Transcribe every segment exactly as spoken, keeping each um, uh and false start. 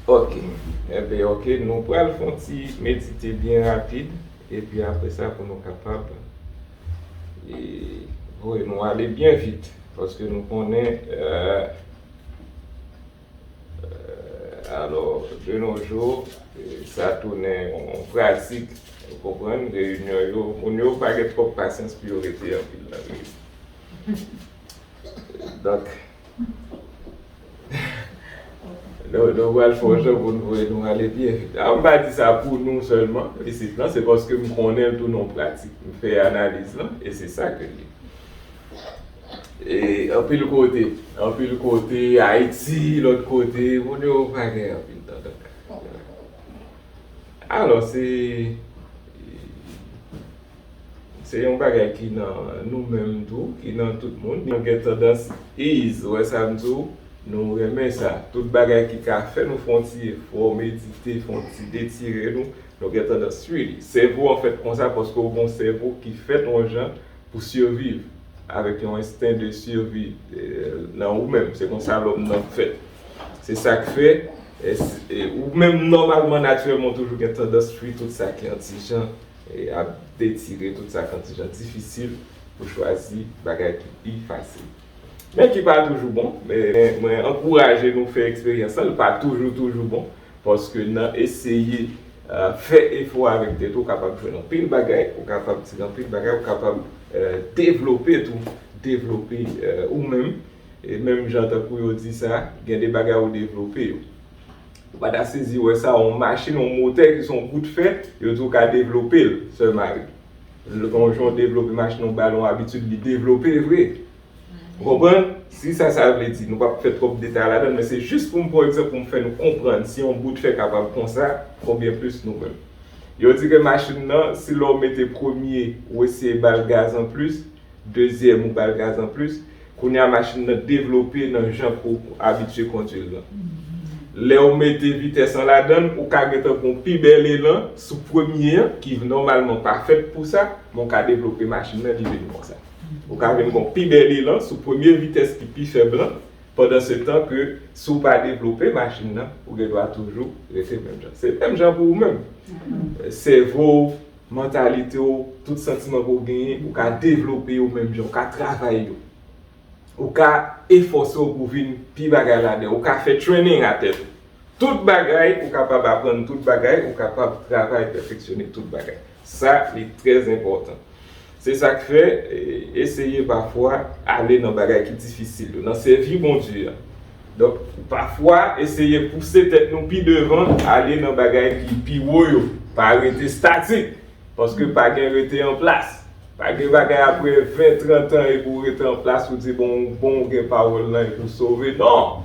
Ok. Enben, ok, nou pral fè yon ti medite byen rapid, epi apre sa, pou nou kapab e, voye nou ale byen vit, paske nou konnen, euh, euh, alò, de nos jours, e, sa tounen yon pratik, ou konprann, reyinyon yo, moun yo pa gen twòp pasyans pou yo rete anpil nan reyinyon. Donk, nou, nou pral fè yon jan pou nou voye nou ale byen vit. A, m pa di sa pou nou sèlman, isit lan, se paske m konnen l tounen yon pratik. M fè analiz lan, e se sa ke l ye. E anpil kote, anpil kote, Ayiti, lòt kote, moun yo pa gen anpil tan. Donk, alò, se, se yon bagay ki nan nou menm tou, ki nan tout moun. Nou gen tandans ease, ou wè sa m di w, nou renmen sa. Tout bagay ki ka fè nou fè yon ti efò, medite, fè yon ti detire nou, nou gen tandans suiv li. Sèvo an fèt konsa paske w gen yon sèvo ki fèt yon jan pou siviv, avèk yon ensten de sivi, e, nan ou menm. Se konsa lòm nan fèt. Se sa k fè, e, s- e, ou menm nòmalman, natirèlman, w toujou gen tandans suiv tout sa ki yon ti jan, e, ap detire tout sa ki yon ti jan difisil pou chwazi bagay ki pi fasil. Men ki pa toujou bon, men mwen ankouraje nou fè eksperyans lan, li pa toujou, toujou bon. Paske nan eseye, euh, fè efò avèk tèt ou, ou kapab jwenn anpil bagay, ou kapab tire anpil bagay, ou kapab, euh, devlope tou, devlope, euh, ou menm. E menm jan tankou yo di sa, gen de bagay ou devlope yo. Ou pa ta sezi wè sa, yon machin, yon motè ki se yon bout fè, yo di w ka devlope l, Sè Mari. Yon jan w devlope machin, yon balon abitid li devlope vre. Ou konprann? Si sa, sa vle di, nou p ap fè twòp detay ladan l, men se jis pou m pran egzanp, pou m fè nou konprann, si yon bout fè kapab konsa, konbyen plis nou menm. Yo di ke machin nan, si lè w mete premye, ou eseye ba l gaz an plis, dezyèm, ou ba l gaz an plis, kounye a machin nan devlope nan jan pou w abitye kondwi l lan. Lè w mete vitès an ladan l, ou ka gentan pran yon pi bèl elan sou premye an, ki nòmalman pa fèt pou sa, men w ka devlope machin nan, li vin konsa. Ou ka vin gen yon pi bèl elan sou premye vitès ki pi fèb lan, pandan se tan ke si w pa devlope machin nan, ou gen dwa toujou rete menm jan. Se menm jan pou ou menm. Sèvo w, mantalite w, tout santiman ke w genyen, ou ka devlope yo menm jan, ou ka travay yo. Ou ka efòse w pou vin pi bagay ladan, ou ka fè training a tèt ou. Tout bagay, ou kapab aprann tout bagay, ou kapab travay, pèfeksyone tout bagay. Sa, li trè enpòtan. Se sa k fè, e, eseye pafwa ale nan bagay ki difisil yo, nan sèvi Bondye a. Donk, pafwa, eseye pouse tèt nou pi devan, ale nan bagay ki pi wo yo. Pa rete statik, paske pa gen rete an plas. Pa gen bagay apre ven, trant an epi w rete an plas, ou di, bon, bon, ou gen pawòl lan epi w sove. Non!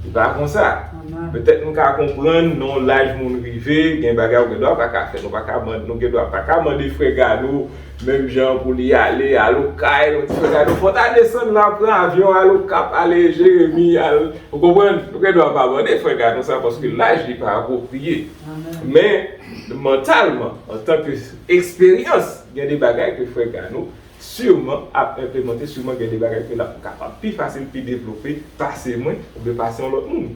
Li pa konsa. Petèt nou ka konprann, nan yon laj moun rive, gen bagay ou gen dwa pa ka fè. Nou pa ka mande, nou gen dwa pa ka mande frè Gado, menm jan pou li ale, al Okay, nou di frè Gado, fò w ta desann la, pran avyon, al Okap, ale Jeremi, al, ou konprann? Nou gen dwa pa mande frè Gado sa, paske laj li pa apwopriye. Men, mantalman, antanke eksperyans, gen de bagay ke frè Gado siman ap enplimante, siman gen de bagay ke l ap kapab pi fasil, pi devlope, pase mwen, oubyen pase yon lòt moun.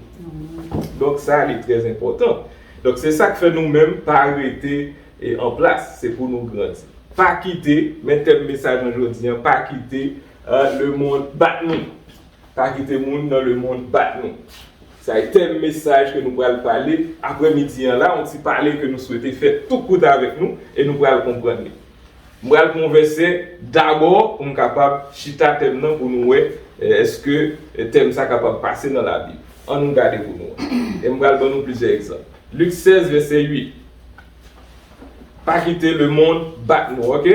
Donk, sa, li trè enpòtan. Donk, se sa k fè nou menm pa rete, e, an plas, se pou nou grandi. Pa kite, men tèm mesaj an jodi an, pa kite, euh, lemonn bat nou. Pa kite moun nan lemonn bat nou. Sa e tèm mesaj ke nou pral pale aprèmidi an la, yon ti pale ke nou swete fè tou kout avèk nou, e nou pral konprann li. M pral pran yon vèsè dabò pou m kapab chita tèm nan pou nou wè, eh, èske, eh, tèm sa kapab pase nan Labib. Ann nou gade pou nou wè. E m pral ban nou plizyè egzanp. Lik sèz, vèsè uit. Pa kite lemonn bat nou, ok?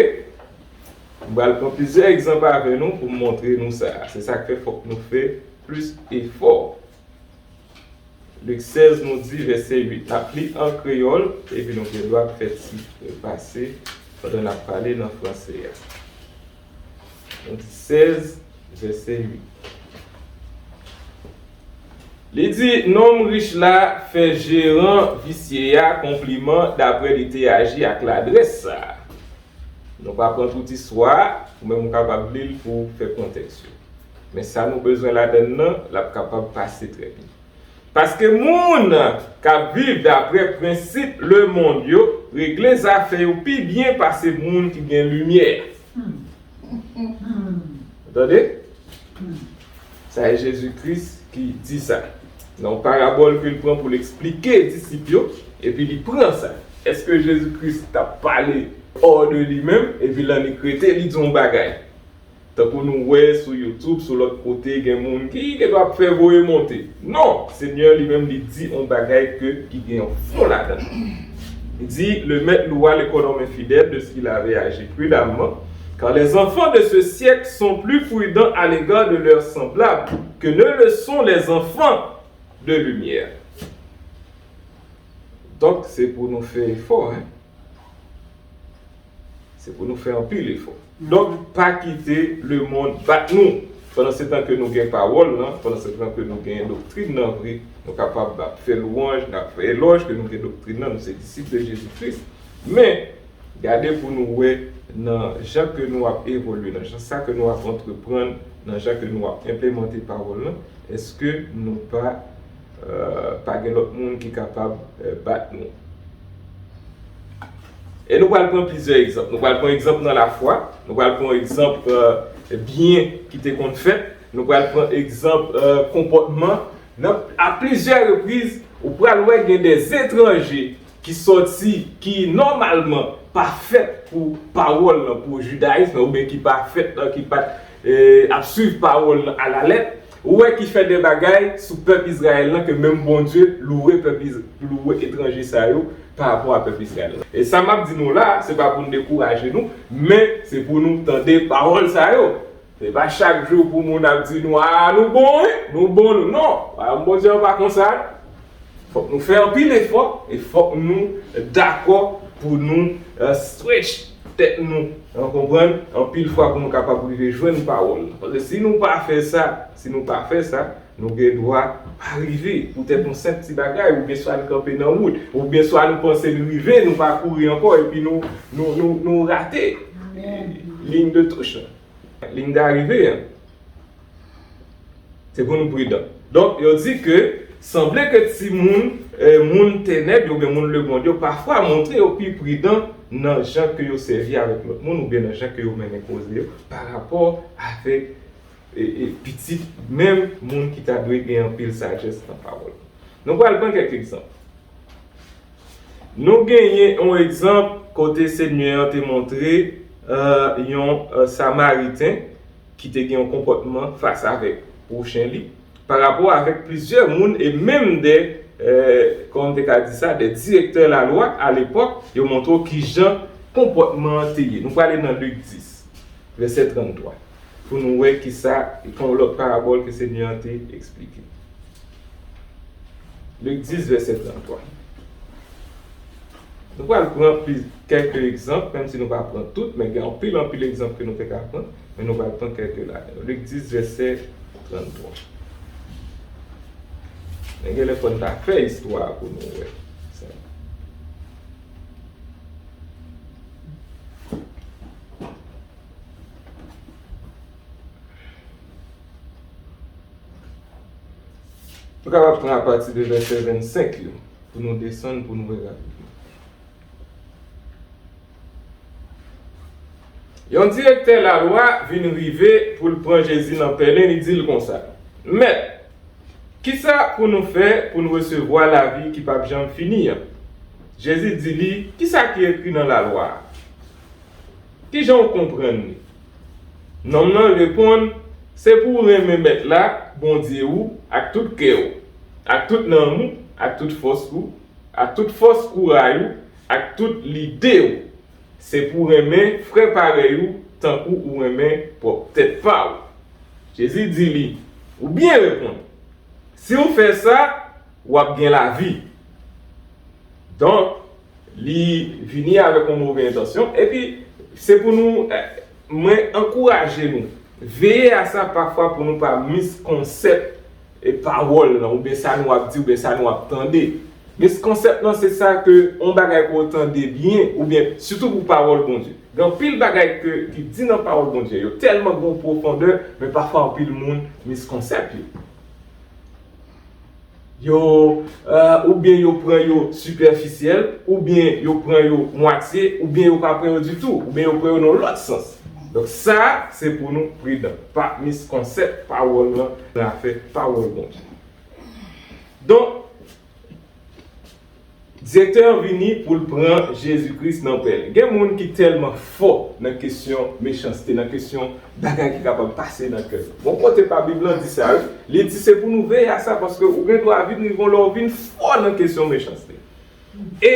M pral pran plizyè egzanp avè nou pou m montre nou sa. Se sa k fè fòk nou fè plis efò. Lik sèz, nou di vèsè uit. N ap li an kreyòl, epi nou gen dwa fè ti pase pandan n ap pale nan franse a. Nou di sèz, vèsè uit. Li di, nonm rich la fè jeran visye a konpliman dapre li te aji ak ladrès sa a. Nou pa pran tout istwa a, ou menm ou kapab li l pou w fè kontèks yo. Men sa nou bezwen ladan l nan, l ap kapab pase trè byen. Paske moun k ap viv daprè prensip lemonn yo regle zafè yo pi byen pase moun ki gen limyè. Tande? Sa e Jezi Kris ki di sa. Nan yon parabòl ke l pran pou l eksplike disip yo, epi li pran sa. Èske Jezi Kris t ap pale hors de li menm, epi l annik rete, li di yon bagay? Tankou nou wè sou YouTube, sou lòt kote, gen moun ki gen dwa ap fè voye monte. Non, Senyè li menm li di yon bagay ke, ki gen yon fon ladan l. Li di, le maître loua l'économe infidèle de ce qu'il avait agi prudemment, car les enfants de ce siècle sont plus prudents à l'égard de leurs semblables que ne le sont les enfants de lumière. Donk, se pou nou fè efò, hein. Se pou nou fè anpil efò. Donk, pa kite lemonn bat nou. Pandan se tan ke nou gen pawòl lan, pandan se tan ke nou gen doktrin nan vre, nou kapab ap fè lwanj, n ap fè elòj ke nou gen doktrin nan, nou se disip de Jezi Kris. Men, gade pou nou wè nan jan ke nou ap evolye, nan jan sa ke nou ap antreprann, nan jan ke nou ap enplemante pawòl lan, èske nou pa, euh, pa gen lòt moun ki kapab, euh, bat nou? E nou pral pran plizyè egzanp. Nou pral pran egzanp nan lafwa. Nou pral pran egzanp, euh, byen ki te konn fèt. Nou pral pran egzanp, euh, konpòtman. Nan, a plizyè repriz, ou pral wè gen de etranje ki sòti, ki nòmalman pa fèt pou pawòl lan, pou jidayis lan, oubyen ki pa fèt lan, ki pa t, eh, ap swiv pawòl lan alalèt, ou wè ki fè de bagay sou pèp Izrayèl lan ke menm Bondye louwe pèp Iz-, louwe etranje sa yo pa rapò a pèp Izrayèl lan. E sa m ap di nou la, se pa pou n dekouraje nou, men se pou nou tande pawòl sa yo. Se pa chak jou pou moun ap di nou, "A, nou bon, wi, nou bon, nou." Non, Wayòm Bondye an pa konsa. Fòk nou fè anpil efò, e fòk nou dakò pou nou, eh, stretch tèt nou, nou konprann, anpil fwa pou nou kapab rive jwenn pawòl lan. Paske si nou pa fè sa, si nou pa fè sa, nou gen dwa pa rive, poutèt yon senp ti bagay, oubyen swa n kanpe nan wout, oubyen swa nou panse n rive, nou pa kouri ankò, epi nou, nou, nou, nou rate liy de touch lan. Liy darive an. Se pou nou pridan. Donk, yo di ke sanble ke timoun, eh, moun tenèb yo oubyen moun lemonn yo pafwa montre yo pi pridan nan jan ke yo sèvi avèk lòt moun oubyen nan jan ke yo mennen koze yo pa rapò avèk, eh, eh, pitit menm moun ki ta dwe gen anpil sajès nan pawòl. Nou pral pran kèk egzanp. Nou genyen yon egzanp kote Senyè an te montre, eh, yon, eh, Samariten ki te gen yon konpòtman fas avèk pwochen li, pa rapò avèk plizyè moun, e menm de, eh, kòman m te ka di sa, de direktè lalwa alepòk, yo montre w kijan konpòtman an te ye. Nou prale nan Lik dis, vèsè tranntwa, pou nou wè kisa, kon lòt parabòl ke Senyè an te eksplike. Lik dis, vèsè tranntwa. Nou pral pran plis, kèk egzanp, menm si nou pa pran tout, men gen anpil, anpil egzanp ke nou te ka pran, men nou pral pran kèk ladan yo. Lik dis, vèsè tranntwa. Men gen lè fò n ta fè istwa a pou nou wè sa. Nou kapab pran apati de vèsè vennsenk yo, pou nou desann, pou nou wè rapidman. Yon direktè lalwa vin rive pou l pran Jezi nan pèlen, li di l konsa, "Mèt, kisa pou nou fè pou n resevwa lavi ki p ap janm fini an?" Jezi di li, "Kisa ki ekri nan lalwa a? Kijan w konprann li?" Nonm nan reponn, "Se pou w renmen Mèt la, Bondye w, ak tout kè w, ak tout nanm ou, ak tout fòs ou, ak tout fòs kouray ou, ak tout lide w. Se pou w renmen frè parèy ou tankou ou renmen pwòp tèt pa w." Jezi di li, "Ou byen reponn. Si w fè sa, w ap gen lavi." Donk, li vini avèk yon move entansyon. Epi, se pou nou, eh, mwen ankouraje nou, veye a sa pafwa pou nou pa miskonsèp e pawòl lan, oubyen sa nou ap di, oubyen sa nou ap tande. Miskonsèp lan, se sa ke yon bagay ke w tande byen, oubyen sitou pou pawòl Bondye. Gen anpil bagay ke, ki di nan pawòl Bondye, yo tèlman gen yon pwofondè, men pafwa anpil moun miskonsèp yo. yo, euh, oubyen yo pran yo sipèfisyèl, oubyen yo pran yo mwatye, oubyen yo pa pran yo ditou, oubyen yo pran yo nan lòt sans. Donk sa, se pou nou pridan. Pa miskonsèp pawòl lan nan afè pawòl Bondye. Donk, direktè an vini pou l pran Jezi Kris nan pèlen. Gen moun ki tèlman fò nan kesyon mechanste, nan kesyon bagay ki kapab pase nan kè. Bon kote pa Bib lan di sa, wi. Li di se pou nou veye a sa, paske ou gen dwa vin rive yon lè ou vin fò nan kesyon mechanste. E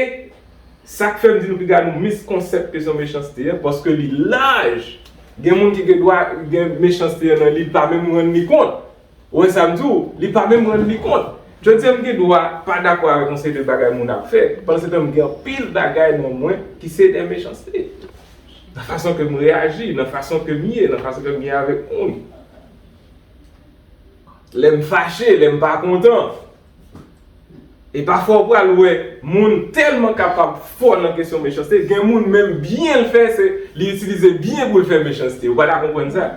sa k fè m di nou piga nou miskonsèp kesyon mechanste an, paske li laj. Gen moun ki gen dwa gen mechanste an nan li, li pa menm rann li kont. Ou wè sa m di w? Li pa menm rann li kont. Jodi a m gen dwa pa dakò avèk yon seri de bagay moun ap fè, pandan se tan m gen anpil bagay nan mwen ki se de mechanste. Nan fason ke m reyaji, nan fason ke m ye, nan fason ke m ye avèk moun. Lè m fache, lè m pa kontan. E pafwa ou pral wè moun tèlman kapab fò nan kesyon mechanste, gen moun menm byen l fè, se li itilize byen pou l fè mechanste. Ou pa ta konprann sa?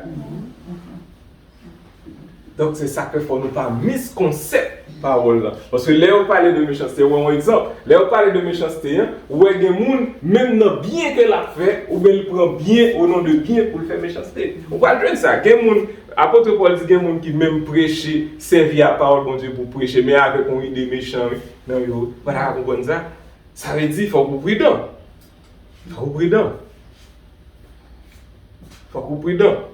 Donk se sa k fè fò nou pa miskonsèp pawòl lan. Paske lè yo pale de mechanste, ou wè yon egzanp, lè yo pale de mechanste an, ou wè gen moun, menm nan byen ke l ap fè, oubyen l pran byen o non de byen pou l fè mechanste. Ou pral jwenn sa. Gen moun, apot Pòl di gen moun ki menm preche, sèvi a pawòl Bondye pou preche, men avèk yon ide mechan nan yo. Ou pa ta ka konprann sa? Sa vle di, fòk ou pridan. Fòk ou pridan. Fòk ou pridan.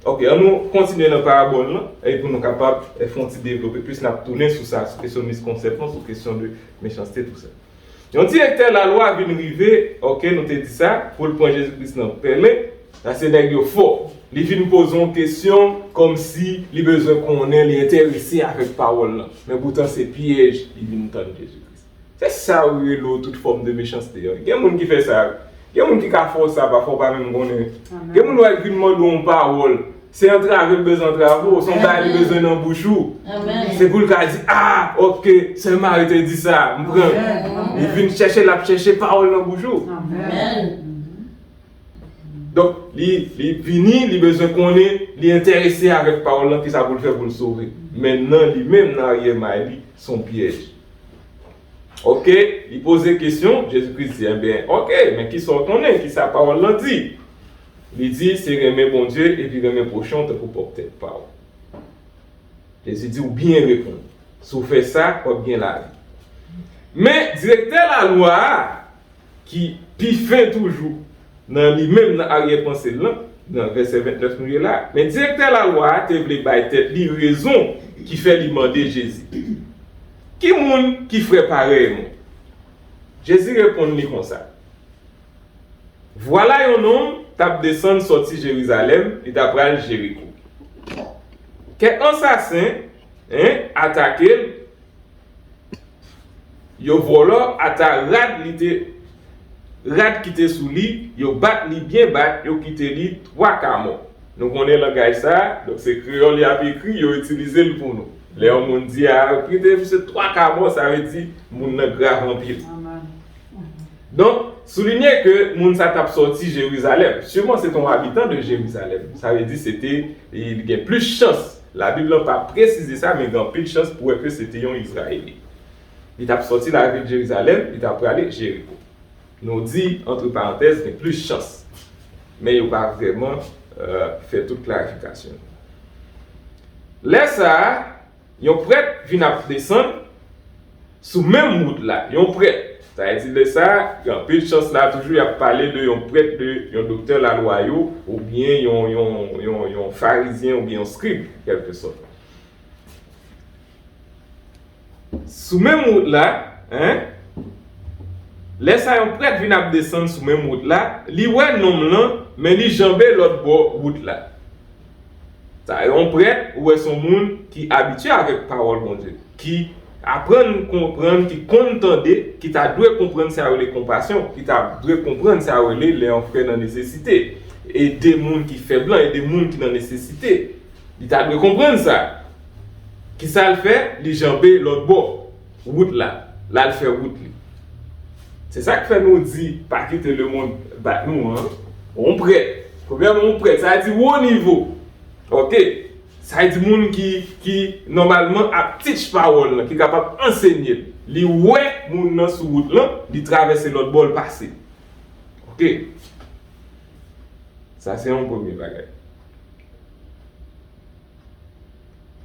Ok, an nou kontinye nan parabòl lan, e pou nou kapab eh, fè yon ti devlope plis, n ap tounen sou sa, sou kesyon miskonsèp lan, sou kesyon de mechanste, tou sa. Yon direktè lalwa vin rive, ok, nou te di sa, pou l pran Jezi Kris nan pèlen, sa se nèg yo fò. Li vin poze yon kesyon kòmsi li bezwen konnen, li enterese avèk pawòl lan. Men poutan se pyèj li vin tann Jezi Kris. Se sa yo rele w tout fòm de mechanste an. Gen moun ki fè sa. Gen moun ki ka fè w sa, pafwa w pa menm konnen. Gen moun wè k vin mande w yon pawòl. Se antrave l bezwen antrave w, se yon bagay li bezwen nan bouch ou. Se pou l ka di, ah, ok, sè Mari te di sa, m pran. Li vin chèche, l ap chèche pawòl nan bouch ou. Donk, li, li vini, li bezwen konnen, li enterese avèk pawòl lan, kisa pou l fè pou l sove. Men nan li menm, nan aryè may li, se yon pyèj. Ok, li poze kesyon, Jezi Kris di, enben, ok, men kisa w konnen, kisa pawòl lan di? Li di, se renmen Bondye epi renmen pwochen w tankou pwòp tèt pa w. Jezi di, ou byen reponn. Si w fè sa, w ap gen lavi. Men, direktè lalwa a, ki pi fen toujou nan li menm nan aryè panse l lan, nan vèsè vennèf nou ye la, men direktè lalwa a te vle bay tèt li rezon ki fè li mande Jezi, ki moun ki frè parèy mwen? Jezi reponn li konsa, vwala yon nonm t ap desann sòti Jerizalèm, li t ap pral Jeriko. Kèk ansasen, en, atake l, yo vòlò ata rad li te rad ki te sou li, yo bat li byen bat, yo kite li twa ka mò. Nou konnen langaj sa, donk se kreyòl y ap ekri, yo itilize l pou nou. Lè yon moun di a, yo kite misye twa ka mò, sa vle di moun nan grav anpil. Donk, soulinye ke moun sa t ap sòti Jerizalèm. Siman se te yon abitan de Jerizalèm. Sa vle di se te, li gen plis chans. Labib lan pa presize sa, men gen anpil chans pou wè ke se te yon Izrayelit. Li t ap sòti lavil Jerizalèm, li t ap prale Jeriko. Nou di, antre parantèz, gen plis chans. Men yo pa vrèman euh, fè tout klarifikasyon. Lè sa a, yon prèt vin ap desann sou menm wout la. Yon prèt. Sa vle di lè sa a, gen anpil chans la toujou y ap pale de yon prèt, de yon doktè lalwa yo, oubyen yon, yon, yon, yon farizyen, oubyen yon skrib, kèlkesòt. Sou menm wout la, en, lè sa yon prèt vin ap desann sou menm wout la, li wè nonm lan, men li janbe lòt bò wout la. Sa yon prèt, ou wè se yon moun ki abitye avèk pawòl Bondye, ki aprann konprann, ki konn tande, ki ta dwe konprann sa yo rele konpasyon, ki ta dwe konprann sa yo rele lè yon frè nan nesesite, ede moun ki fèb lan, ede moun ki nan nesesite. Li ta dwe konprann sa. Kisa l fè? Li janbe lòt bò wout la. L al fè wout li. Se sa k fè nou di, pa kite lemonn bat nou an. Yon prèt. Premyèman, yon prèt, sa vle di wo nivo. Ok. Sa vle di moun ki, ki nòmalman ap teach pawòl lan, ki kapab ansenye l. Li wè moun nan sou wout lan, li travèse lòt bò, l pase. Oke. Sa se yon premye bagay.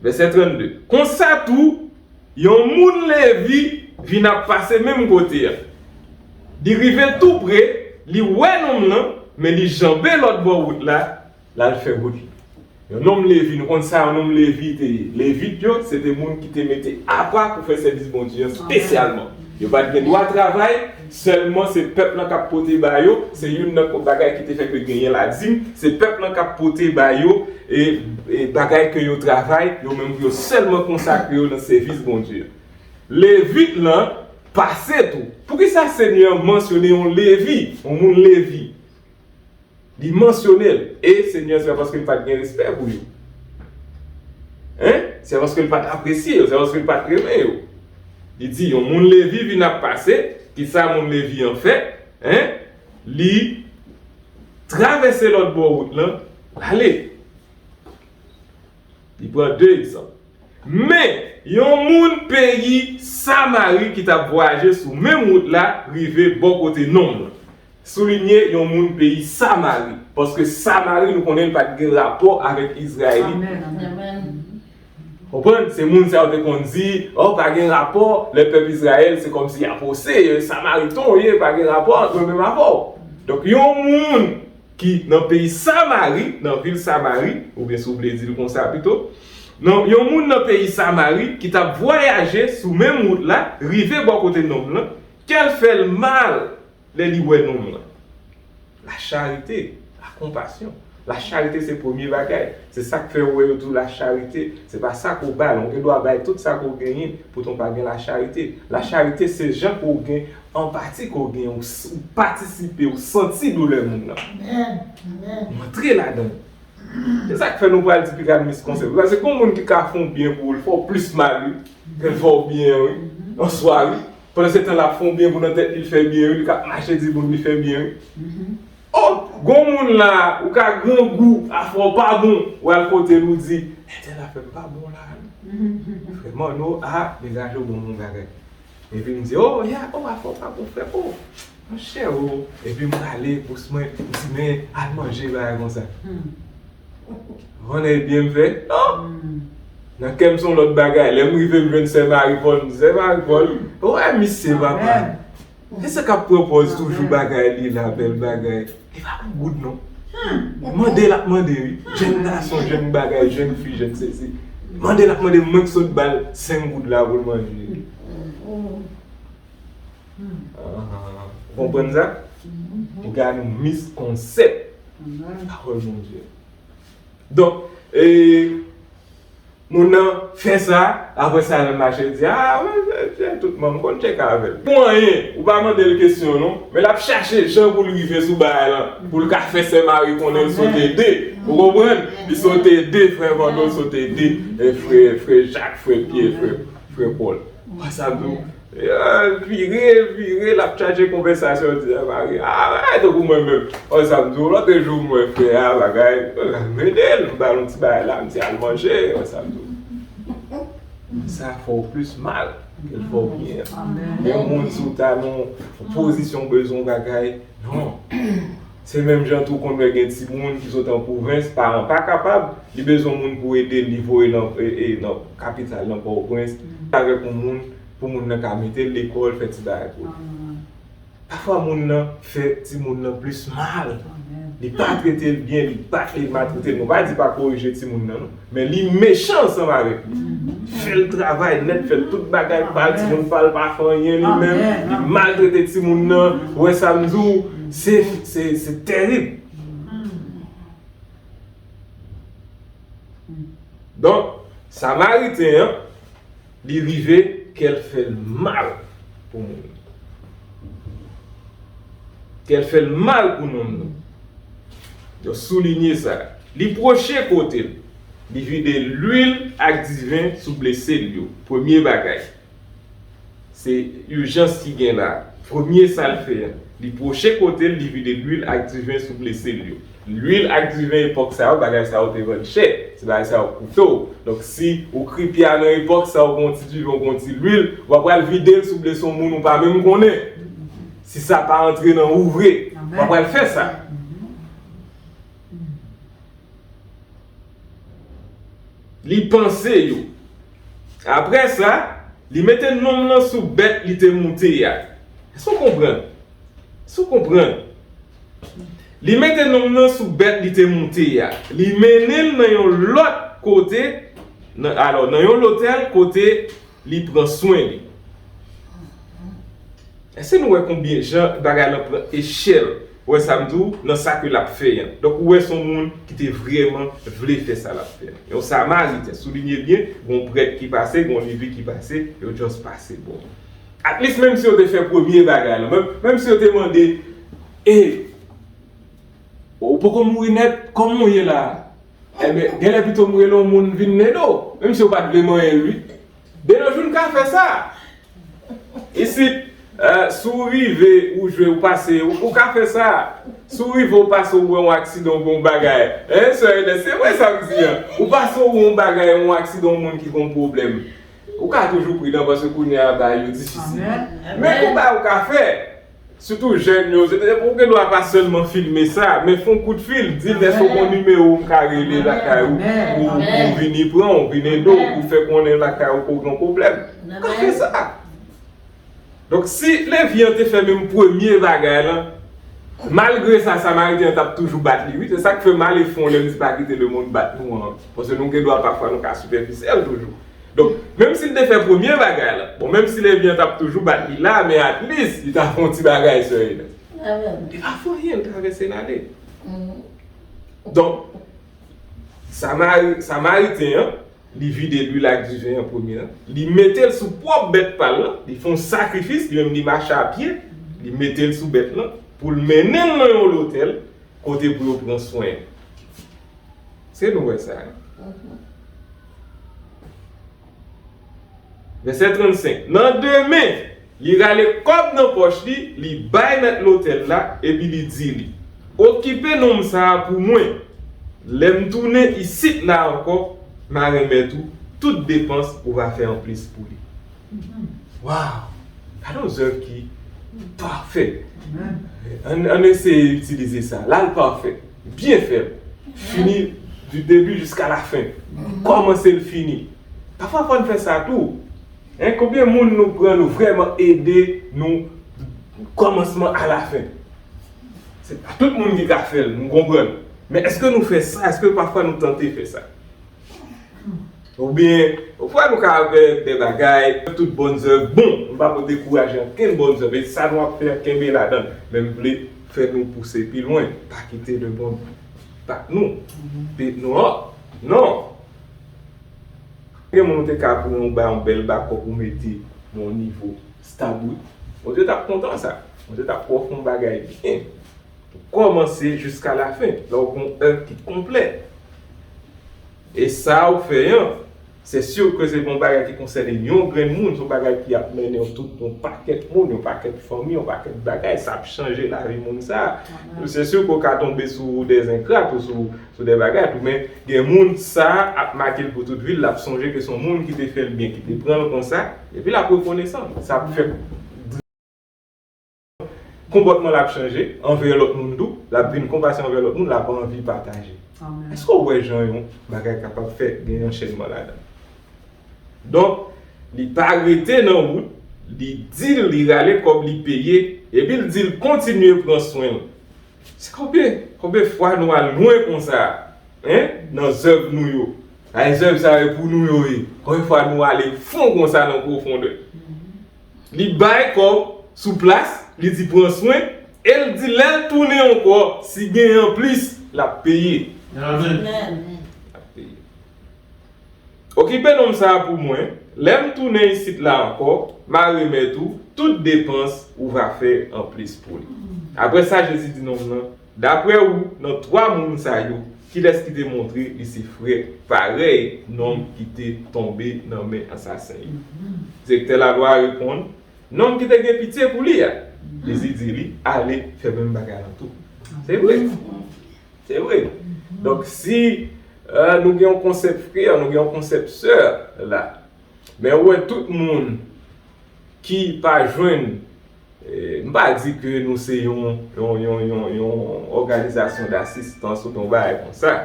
Vèsè trannde. Konsa tou, yon moun Levi vin ap pase menm kote a. Li rive tou pre, li wè nonm lan, men li janbe lòt bò wout la, l al fè wout li. Yon nonm Levi, nou konn sa yon nonm Levi te ye. Levit yo, se te moun ki te mete apa pou fè sèvis Bondye an espesyalman. Yo pa t gen dwa travay, sèlman se pèp lan k ap pote ba yo, se youn nan bagay ki te fè ke genyen ladim, se pèp lan k ap pote ba yo, e, e bagay ke yo travay, yo menm pou yo sèlman konsakre yo nan sèvis Bondye. Levit lan pase tou. Poukisa Senyè an mansyone yon Levi, yon moun Levi? Li mansyone l. E Senyè, se pa paske l pa t gen respè pou yo. Hein? Se paske l pa t apresye yo, se paske l pa t renmen yo. Li di, yon moun Levi vin ap pase, kisa moun Levi an fè? Hein? Li travèse lòt bò wout lan, l ale. Li pran de egzanp. Men, yon moun peyi Samari ki t ap vwayaje sou menm wout la rive bò kote nonm lan. Soulinye yon moun peyi Samari, paske Samari, nou konnen, li pa t gen rapò avèk Izrayelit. Amèn. Amèn. Konprann? Se moun sa yo te konn di, oh, pa gen rapò, lè pèp Izrayèl, se kòmsi y ap ose, Samaritan w ye, pa gen rapò ant mwen menm avè w. Donk, yon moun ki nan peyi Samari, nan vil Samari, oubyen si w vle di l konsa pito, nan, yon moun nan peyi Samari ki t ap vwayaje sou menm wout la, rive bò kote nonm lan, kè l fè l mal lè li wè nonm lan. La charite, la konpasyon. La charite se premye bagay. Se sa k fè w wè yo di w la charite. Se pa sa ke w ba l. Ou gen dwa bay tout sa ke w genyen, poutan w pa gen la charite. La charite se jan ke w gen anpati ke w gen, ou s-, ou patisipe, ou santi doulè moun nan. Amèn. Amèn. Ou antre ladan l. Se sa k fè nou pral di pi kalmis konsèy. Paske gon moun ki ka fè w byen pou ou, l fè w plis mal, wi. Ke l fè w byen, wi. An swa, wi. Pandan se tan, l ap fè w byen pou nan tèt li, l fè byen, wi. Li ka mache di moun li fè byen, wi. Oh, gon moun la, ou ka grangou, afè w pa bon, w al kote l, ou di, entèl afè m pa bon la, wi. Frè Manno, a, degaje w ban m yon bagay. Epi m di, oh, ya, oh, afè w pa bon, frè, oh, monchè, oh. Epi m prale, bous mwen, m di, men, al manje, bagay konsa. Ou konnen byen m fè? Non. Nan kè m se yon lòt bagay. Lè m rive, m jwenn sè Maripòl, m di, sè Maripòl, ou wè misye, papa. E sa k ap pran pòz toujou bagay li la, bèl bagay. Li pa pou goud non. Mande l ap mande, wi. Jèn gason, jèn bagay, jèn fi, jèn sesi. Mande l ap mande, mwen k sot ba l senk goud la pou l manje. Ou konprann sa? Ou gade yon miskonsèp pawòl Bondye. Donk, e, moun nan fè sa, apre sa, l al mache, l di, a, wi, wi, wi, tout moun konn tcheke avè l. Pou anyen, ou pa mande l kesyon, non, men l ap chache jan pou l rive sou bagay lan, pou l ka fè sè Mari konnen l sot ede. Ou konprann? Li sot ede, frè Vando, l sot ede, e, frè, frè Jak, frè Pyè, frè, frè Pòl. Ou wè sa m di w? Yo vire, vire, l ap chache konvèsasyon, di, a, Mari, a, bagay tankou mwen menm. Wè sa m di w, lòt jou m wè frè a, bagay, m ede l, m ba l yon ti bagay la, m di al manje, wè sa m di w. Sa fè w plis mal ke l fè w byen. Amèn. Yon moun si w ta nan yon pozisyon bezwen yon bagay, non. Se menm jan tou konn wè gen timoun ki sot an pwovens, paran pa kapab, li bezwen moun pou ede l, li voye nan, e, e, nan kapital, nan Pòtoprens, avèk yon moun, pou moun nan ka mete l lekòl, fè ti bagay pou li. Pafwa moun nan fè timoun nan plis mal. Li pa trete l byen, li bat li, li maltrete l. Nou pa di pa korije timoun nan, non. Men li mechan ansanm avèk li. Fè l travay nèt, fè l tout bagay pa l, timoun pa l pa fè anyen li menm. Li maltrete timoun nan. Ou wè sa m di w, se, se, se tèrib. Donk, Samariten an, li rive kè l fè l mal pou moun nan. Kè l fè l mal pou nonm nan. Yo soulinye sa. Li pwoche kote l. Li vide lwil ak diven sou blese l yo. Premye bagay. Se ijans ki gen la. Premye sa l fè a, li pwoche kote l, li vide lwil ak diven sou blese l yo. Lwil ak diven epòk sa yo, bagay sa yo te vann chè. Se bagay sa yo koute w. Donk, si ou kripya nan epòk sa yo, gon ti diven, gon ti lwil, w ap pral vide l sou blese yon moun ou pa menm konnen. Si sa pa antre nan ou vre, w ap pral fè sa. Li panse yo. Apre sa, li mete nonm nan sou bèt li te moute a. Èske w konprann? Èske w konprann? Li mete nonm nan sou bèt li te moute a. Li mennen l nan yon lòt kote, nan, alò, nan yon lotèl kote li pran swen li. Èske nou wè konbyen jan bagay lan pran echèl? Ou wè sa m di w, nan sa ke l ap fè a. Donk, ou wè se yon moun ki te vrèman vle fè sa l ap fè a. Yon Samariten, soulinye byen, gon prèt ki pase, gon levi ki pase, yo just pase bò. At least, menm si yo te fè premye bagay lan, menm, menm si yo te mande, e, ou poko mouri nèt, kòman w ye la a? Ebyen, genlè pito m rele yon moun vin ede w, menm si w pa t vle manyen l, wi. De nos jours, n ka fè sa. Isit, eh, si w rive, ou jwe, ou pase, ou, ou ka fè sa. Si w rive, ou pase, ou wè yon aksidan, ou gen yon bagay. Hein, sè Enès, se vre sa m di an. Ou pase, ou wè yon bagay, yon aksidan, yon moun ki gen yon pwoblèm. Ou ka toujou pridan, paske kounye a, bagay yo difisil. Men gon bagay ou ka fè. Sitou jèn yo, se, ou gen dwa pa sèlman filme sa, men fè yon kout fil, di l èske w gon nimewo m ka rele lakay ou, pou, pou vini pran w, vini ede w, pou fè konnen lakay ou ke w gen pwoblèm. Ou ka fè sa. Donk, si levi an te fè menm premye bagay lan, malgre sa, Samariten an t ap toujou bat li, wi. Se sa k fè m ale fon lè m di pa kite lemonn bat nou an. Paske nou gen dwa pafwa nou ka sipèfisyèl toujou. Donk, menm si l te fè premye bagay lan, bon, menm si levi an t ap toujou bat li la, men at least, li ta fè yon ti bagay, sè Enès. Li pa fè anyen, li travèse l ale. Donk, Samari-, Samariten an, li vide lwil ak diven an premye an, li mete l sou pwòp bèt pa l lan, li fè yon sakrifis, li menm li mache a pye, li mete l sou bèt lan, pou l mennen l nan yon lotèl, kote pou yo pran swen. Se nou wè sa. Vèsè trannsenk. Nan demen, li rale kòb nan pòch li, li bay mèt lotèl la, epi li di li, okipe nonm sa a pou mwen. Lè m tounen isit la ankò, m a renmèt ou tout depans ou va fè anplis pou li. Waw! Gade yon zèv ki pafè. Ann, ann eseye itilize sa. La l pafè. Byen fè l. Fini du début jusqu'à la fin. Kòmanse l fini. Pafwa fò n fè sa tou. Hein, konbyen moun nou pran, nou vrèman ede nou kòmansman a la fen? Se pa tout moun ki ka fè l, nou konprann. Men èske nou fè sa? Èske pafwa nou tante fè sa? Oubyen, pafwa nou ka fè de bagay, tout bòn zèv bon, nou pa pou dekouraje ankenn bòn zèv, e sa nou ap fè a, kenbe ladan l. Men m vle fè nou pouse pi lwen, pa kite lemonn bat nou, beat nou up. Non! Gen moun ou te ka pran yon ba, yon bèl bakòp ou mete nan yon nivo stab, wi. Bondye t ap kontan sa. Bondye t ap ofri yon bagay byen. Pou kòmanse jiska lafen, lè w gen yon èv ki konplè. E sa ou fè an, se si ke se pa yon bagay ki konsène yon grenn moun, se yon bagay ki ap mennen yon tout, yon pakèt moun, yon pakèt fanmi, yon pakèt bagay, sa ap chanje lavi moun sa a. Se si ke w ka tonbe sou dèzengra tou, sou, sou de bagay tou, men gen moun sa ap make l pou tout vi l, l ap sonje ke se yon moun ki te fè l byen, ki te pran l konsa, epi l ap rekonesan. Sa ap fè konpòtman l ap chanje anvè lòt moun tou, l ap vin konpasyon anvè lòt moun, l ap anvi pataje. Èske w wè jan yon bagay kapab fè gen anchènman ladan l? Donk, li pa rete nan wout, li di l, li rale kòb, li peye, epi l di l kontinye pran swen l. Se konbyen, konbyen fwa nou al lwen konsa, hein, nan zèv nou yo? Ay, zèv sa yo pou nou yo ye. Konbyen fwa nou ale fon konsa nan pwofondè? Li bay kòb sou plas, li di pran swen, e l di lè l tounen ankò, si gen anplis, l ap peye. Amèn. L ap peye. Okipe nonm sa a pou mwen, lè m tounen isit la ankò, m a remèt ou tout depans ou va fè anplis pou li. Apre sa, Jezi di nonm nan, daprè ou, nan twa moun sa yo, kilès ki te montre li se frè parèy nonm ki te tonbe nan men ansasen yo? Direktè lalwa a reponn, nonm ki te gen pitye pou li a. Jezi di li, "Ale, fè menm bagay lan tou." Se vre. Se vre. Donk, si euh, nou gen yon konsèp frè, nou gen yon konsèp sè la, men ou wè tout moun ki pa jwenn, eh, m pa di ke nou se yon, yon, yon, yon, yon òganizasyon dasistans oubyen yon bagay konsa,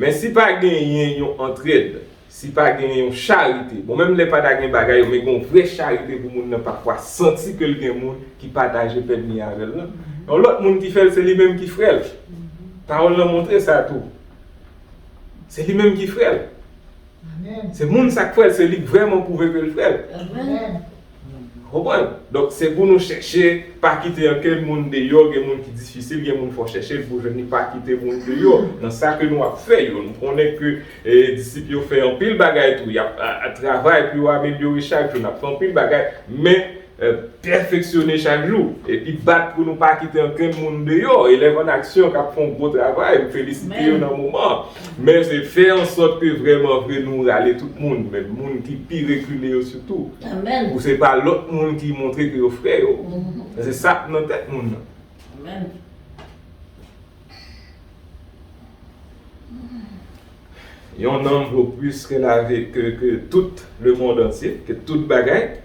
men si pa genyen yon antrèd, si pa genyen yon charite, bon, menm lè pa ta gen bagay yo, men gen yon vrè charite pou moun nan pafwa santi ke l gen moun ki pataje pèn li avè l lan. Yon lòt moun ki fè l, se li menm ki frè l. Pawòl lan montre sa tou. Se li menm ki frè l. Se moun sa k frè l, se li k vrèman pwouve ke l frè l. Konprann? Donk, se pou nou chèche, pa kite ankenn moun deyò, gen moun ki difisil, gen moun fò chèche l pou jwenn li, pa kite moun deyò nan sa ke nou ap fè yo. Nou konnen ke, eh, disip yo fè anpil bagay tou, y ap, a, a, travay pou yo amelyore chak jou, n ap fè anpil bagay, men, eh, pèfeksyone chak jou, epi bat pou nou pa kite ankenn moun deyò. Elèv an aksyon k ap fè yon gwo travay, m felisite yo nan moman an. Men se fè an sòt ke vrèman vre nou rale tout moun, men moun ki pi rekile yo sitou. Pou se pa lòt moun ki montre ke yo frè yo. Men se sa k nan tèt moun nan. Yon nanm vo plis ke la ve-, ke, ke tout le monde entier, ke tout bagay.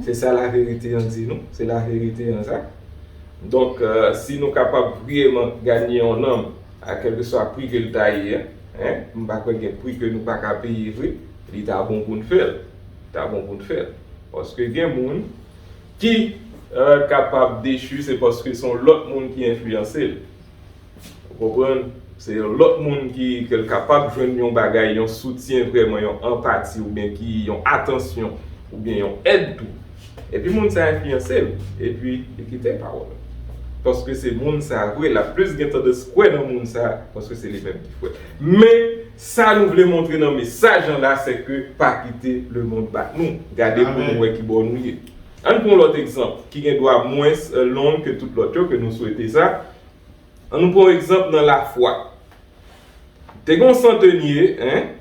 Se sa laverite an di nou, se laverite an sa. Donk, euh, si nou kapab vrèman ganye yon nanm, a kèlkeswa pri ke l ta ye a, en, m pa kwè gen pri ke nou pa ka peye vre, li ta bon pou n fè l. Li ta bon pou n fè l. Paske gen moun ki, euh, kapab dechi, se paske se yon lòt moun ki enfliyanse l. Ou konprann? Se yon lòt moun ki, ke l kapab jwenn yon bagay, yon soutyen vrèman, yon anpati, oubyen ki, yon atansyon, oubyen yon èd tou. Epi moun sa enfliyanse l, epi li kite pawòl. Paske se moun sa vre, l ap plis gen tandans kwè nan moun sa, paske se li menm ki frè. Men, sa nou vle montre nan mesaj lan la, se ke pa kite lemonn bat nou. Gade pou nou wè ki bò nou ye. Ann pran yon lòt egzanp, ki gen dwa mwens, euh, long ke tout lòt yo, ke nou swete sa. Ann nou pran yon egzanp nan lafwa. Te gen yon santenye, en?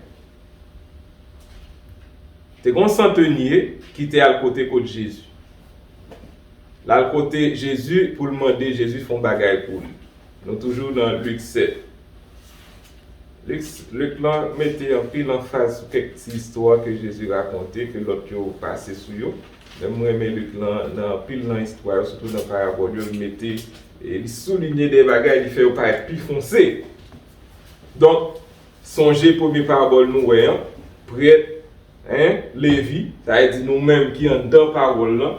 Te gen yon santenye ki te al kote kot Jezi. L al kote Jezi pou l mande Jezi fè yon bagay pou li. Nou toujou nan Lik sèt. Lik, Lik lan mete anpil anfaz sou kèk ti istwa ke Jezi rakonte, ke lòt yo pase sou yo. Men m renmen Lik lan, nan anpil nan istwa yo, sitou nan parabòl yo, li mete, e li soulinye de bagay, li fè yo parèt pi fonse. Donk, sonje premye parabòl nou wè an, prèt, en, Levi, sa vle di nou menm ki anndan pawòl lan,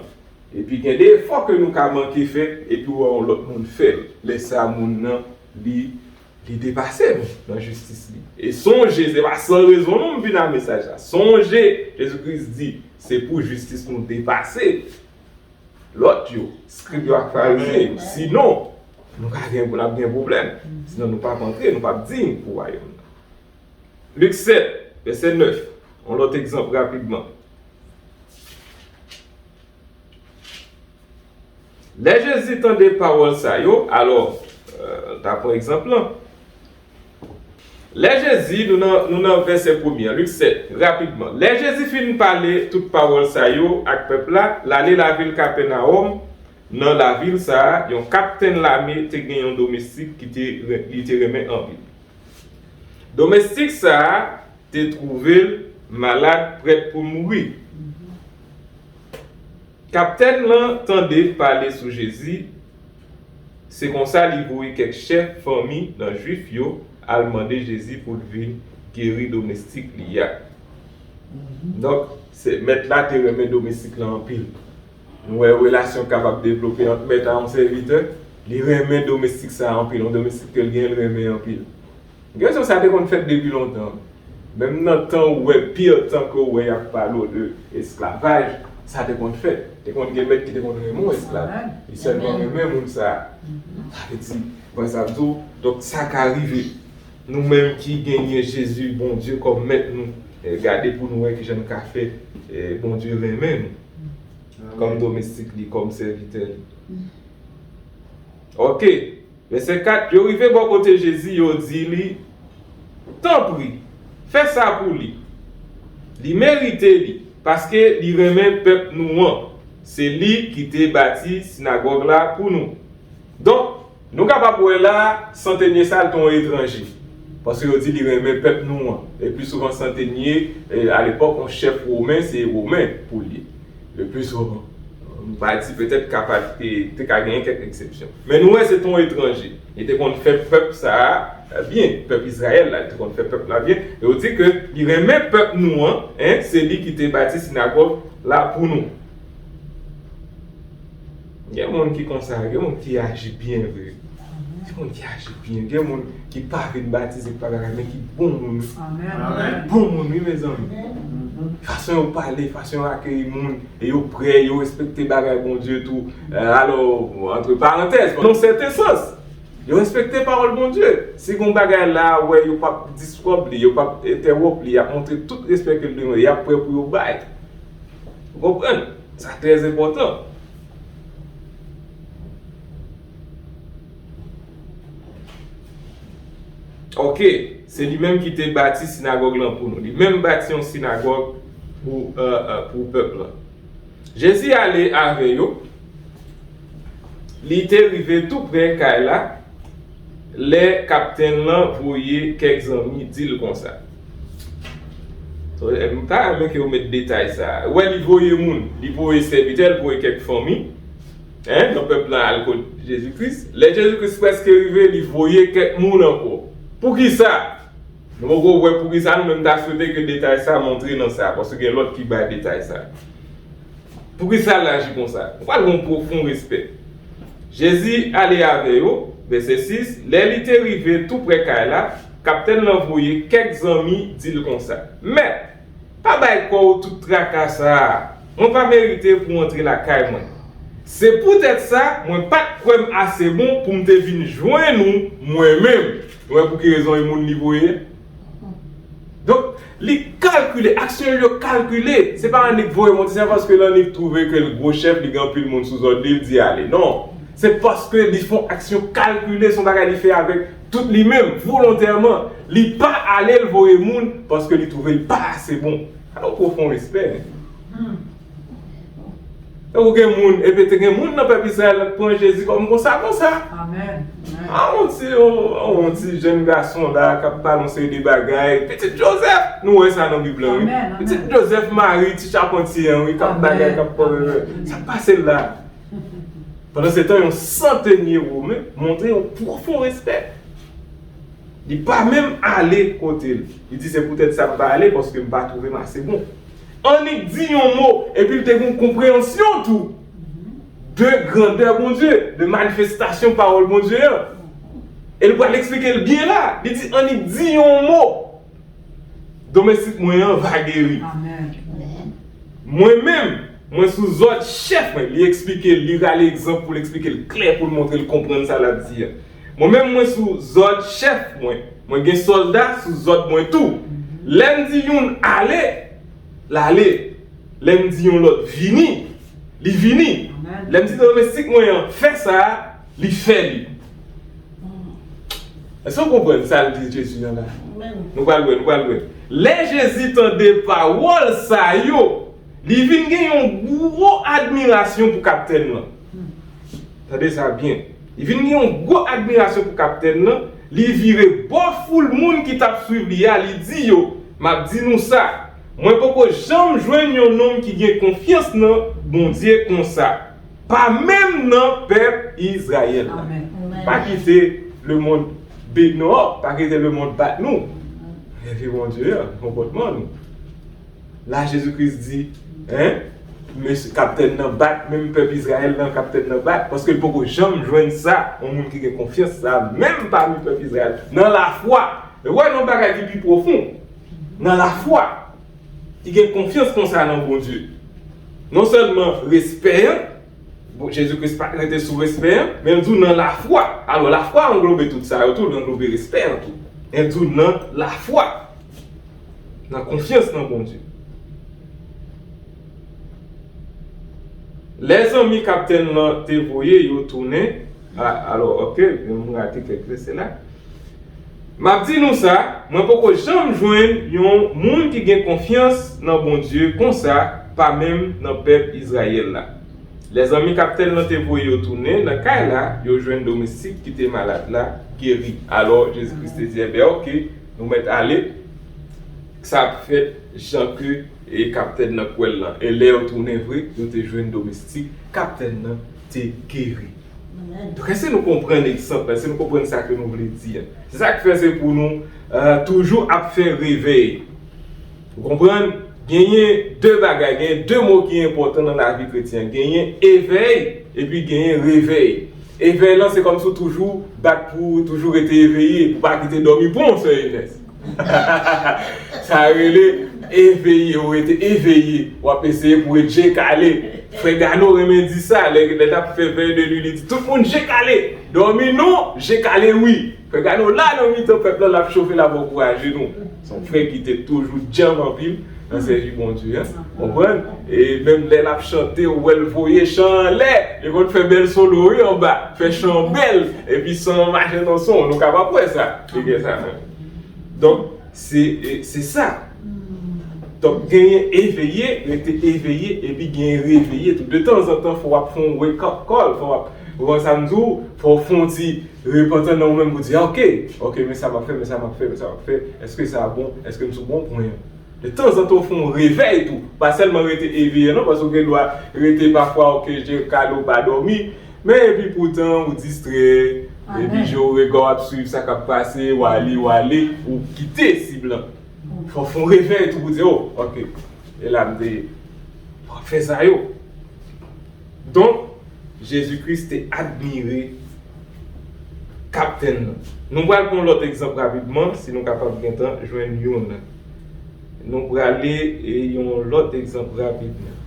epi gen de efò ke nou ka manke fè, epi w wè yon lòt moun fè l. Lè sa a, moun nan, li, li depase nou nan jistis li. E sonje, se pa san rezon non m vin a mesaj la. Sonje, Jezi Kris di, se pou jistis nou depase lòt yo, skrib yo ak farizen yo. Sinon, nou ka gen, n ap gen pwoblèm. Sinon, nou p ap antre, nou p ap diy pou wayòm nan. Lik sèt, vèsè nèf, yon lòt egzanp rapidman. Lè Jezi tande pawòl sa yo, alò, euh, ta pran egzanp lan. Lè Jezi, nou nan, nou nan vèsè premye an, Lik sèt, rapidman. Lè Jezi fin pale tout pawòl sa yo ak pèp la, l ale lavil Kapènawòm. Nan lavil sa a, yon kaptenn lame te gen yon domestik ki te re-, li te renmen anpil. Domestik sa a te twouve l malad prèt pou mouri. Kaptenn lan tande pale sou Jezi, se konsa li voye kèk chèf fanmi nan Jwif yo al mande Jezi pou l vin geri domestik li a. Donk, se, mèt la te renmen domestik lan anpil. Nou wè relasyon kapab devlope ant mèt a yon sèvitè. Li renmen domestik sa a anpil, yon domestik ke l gen, l renmen anpil. Gen rezon sa te konn fèt depi lontan. Menm nan tan ou wè, pire tan ke ou wè y ap pale w de esklavaj, sa te konn fèt. Te konn gen mèt ki te konn renmen yon esklav. Li sèlman renmen moun sa a. Sa vle di, wè sa m di w, donk sa ka rive. Nou menm ki genyen Jezi, Bondye, kòm mèt nou, eh, gade pou nou wè kijan n ka fè, eh, Bondye renmen nou. Kòm domestik li, kòm sèvitè li. Oke. Vèsè kat, yo rive bò kote Jezi, yo di li, tanpri, fè sa pou li. Li merite li, paske li renmen pèp nou an. Se li ki te bati sinagòg la pou nou. Donk, nou kapab wè la, santenye sa a, l te yon etranje. Paske yo di li renmen pèp nou an. E pli souvan, santenye, eh, alepòk, yon chèf women, se women pou li. Le pli souvan. M pa di petèt kapab te, te ka genyen kèk eksepsyon. Men nou wè, se te yon etranje. Li te konn fè pèp sa a, eh, byen, pèp Izrayèl la, li te konn fè pèp la byen. E yo di ke li renmen pèp nou an, en, se li ki te bati sinagòg la pou nou. Gen moun ki konsa, gen moun ki aji byen vre. Gen moun ki aji byen, gen moun ki pa vin batize, ki pa bagay, men ki bon moun. Amèn. Bon moun, wi, mezanmi. Fason yo pale, fason yo akeyi moun, e yo prè, yo respekte bagay Bondye tou. Eh, alò, antre parantèz, nan yon sèten sans, yo respekte pawòl Bondye. Si gon bagay la, wè, yo p ap diswòb li, yo p ap entèwonp li, y ap montre tout respè ke l demande, y ap prè pou yo bay. Ou konprann? Sa trè enpòtan. Ok, se li menm ki te bati sinagòg lan pou nou. Li menm bati yon sinagòg pou, euh, euh, pou pèp lan. Jezi ale avè yo. Li te rive tou prè kay la, lè kaptenn lan voye kèk zanmi di l konsa. So, m ta renmen ke w met detay sa a. Wè, li voye moun, li voye sèvitè, li voye kèk fanmi, en, nan pèp lan al kot Jezi Kris. Lè Jezi Kris prèske rive, li voye kèk moun ankò. Poukisa? Nou poko wè poukisa, nou menm ta swete ke detay sa a montre nan sa a, paske gen lòt ki bay detay sa a. Poukisa l aji konsa? Ou pral gen yon pwofon respè. Jezi ale avè yo, vèsè sis, lè li te rive tou prè kay la, kaptenn lan voye kèk zanmi di l konsa, Mèt, pa bay kò w tout traka sa a. Mwen pa merite pou w antre lakay mwen. Se poutèt sa, mwen pa t kwè m ase bon pou m te vin jwenn ou mwen menm. Ou wè pou ki rezon e moun li voye? Donk, li kalkile, aksyon l yo kalkile. Se pa annik voye monte, se pa paske l annik twouve ke l gwo chèf, li gen anpil moun sou zòd li, l di ale. Non. Se paske li fè yon aksyon kalkile, se yon bagay li fè avèk tout li menm, volontèman. Li pa ale, l voye moun, paske li twouve l pa ase bon. Sa yon pwofon respè. Ou gen moun, epi te gen moun nan pèp Izrayèl la k pran Jezi kòm konsa, konsa. Amèn. Amèn. A, yon ti, yon, yon ti jèn gason la k ap pale yon seri de bagay. Pitit Jozèf, nou wè sa nan Bib la, wi. Amèn, amèn. Pitit Jozèf Mari, ti chapantye an, wi, k ap bagay, k ap pale. Amèn. Sa k pase la? Pandansetan, yon santenye women montre yon pwofon respè. Li pa menm ale kote l. Li di, se poutèt sa m pa ale, paske m pa twouve m ase bon. Annik di yon mo, epi l te gen yon konpreyansyon tou de grandè Bondye, de manifestasyon pawòl Bondye an. E l pral eksplike l byen la. Li di, annik di yon mo. Domestik mwen an va geri. Amèn. Mwen menm, mwen sou zòd chèf mwen. Li eksplike l, li rale egzanp pou l eksplike l klè, pou l montre l konprann sa l ap di a. Mwen menm, mwen sou zòd chèf mwen. Mwen gen sòlda sou zòd mwen tou. Lè m di youn ale, l ale. Lè m di yon lòt vini, li vini. Amèn. Lè m di domestik mwen an fè sa, li fè li. Èske w konprann sa l di Jezi an la? Amèn. Nou pral wè, nou pral wè. Lè Jezi tande pawòl sa yo, li vin gen yon gwo admirasyon pou kaptèn lan. Tande sa byen. Li vin gen yon gwo admirasyon pou kaptèn lan. Li vire bò foul moun ki t ap swiv li a, li di yo, m ap di nou sa, mwen poko janm jwenn yon nonm ki gen konfyans nan Bondye konsa, pa menm nan pèp Izrayèl la. Amèn. Pa kite lemonn bet nou, pa kite lemonn bat nou. Leve Bondye a, konpòtman nou. La Jezi Kris di, en, mesye, kaptèn nan bat, menm pèp Izrayèl nan, kaptèn nan bat, paske l poko janm jwenn sa, yon moun ki gen konfyans sa, menm pami pèp Izrayèl, nan lafwa. E wè, nan bagay ki pi pwofon, nan lafwa, ki gen konfyans konsa nan Bondye. Non sèlman respè an, bon, Jezi Kris pa t rete sou respè an, men l di w nan lafwa. Alò, lafwa anglobe tout sa yo tou, l anglobe respè an tou. Men l di w nan lafwa, nan konfyans nan Bondye. Lè zanmi kaptèn lan te voye yo tounen, a, alò, ok, m rate kèk vèsè la. M ap di nou sa, mwen poko janm jwenn yon moun ki gen konfyans nan Bondye konsa, pa menm nan pèp Izrayèl la. Lèzanmi kaptèn nan te voye yo tounen nan kay la, yo jwenn domestik ki te malad la geri. Alò, Jezi Kris te di, enben, oke, nou mèt ale. Sa ap fèt jan ke e kaptèn nan kwè l lan. E lè yo tounen vre, yo te jwenn domestik kaptèn nan te geri. Donk, èske nou konprann egzanp la? Èske nou konprann sa ke nou vle di a? Se sa k fè se pou nou eh, toujou ap fè revèy. Ou konprann? Genyen de bagay, genyen de mo ki enpòtan nan lavi kretyen. Genyen evèy, epi genyen revèy. Evèy lan, se kòmsi w toujou bat pou toujou rete eveye, pou pa kite dòmi pran w, sè Enès. Sa rele eveye, ou rete eveye. W ap eseye pou w ret je kale. Frè Gano renmen di sa, lè, lè l ap fè vèy de nwi, li di, tout moun je kale. Dòmi non, je kale wi. Frè Gano la nan mitan pèp la, l ap chofe, l ap ankouraje nou. Se yon frè ki te toujou djanm anpil nan sèvi Bondye, en. Konprann? E menm lè l ap chante, ou wè l voye chan anlè, li konn fè bèl solo, wi, anba. Fè chan bèl, epi san mache nan son, nou kapab wè sa. Se gen sa menm. Donk, se, e, se sa. Donk, genyen eveye, rete eveye, epi genyen reveye tou. De tanzantan, fò w ap fè yon wake up call, fò w ap, ou konn sa m di w, fò w fè yon ti repantan nan ou menm pou di, oke, oke, men sa m ap fè, men sa m ap fè, men sa m ap fè, èske sa bon, èske m sou bon pwen an? De tanzantan, w fè yon revèy tou. Pa sèlman rete eveye, non, paske w gen dwa rete pafwa, oke, je kale, w pa dòmi, men epi poutan, ou distrè, epi je w rega w ap swiv sa k ap pase, w ale, w ale, ou kite sib lan. Fò w fè yon revèy tou pou di, o, oke, e la m te ye. Fò w fè sa yo. Donk, Jezi Kris te admire kaptèn nan. Nou pral pran yon lòt egzanp rapidman, si nou kapab gentan jwenn youn. Nou prale e yon lòt egzanp rapidman.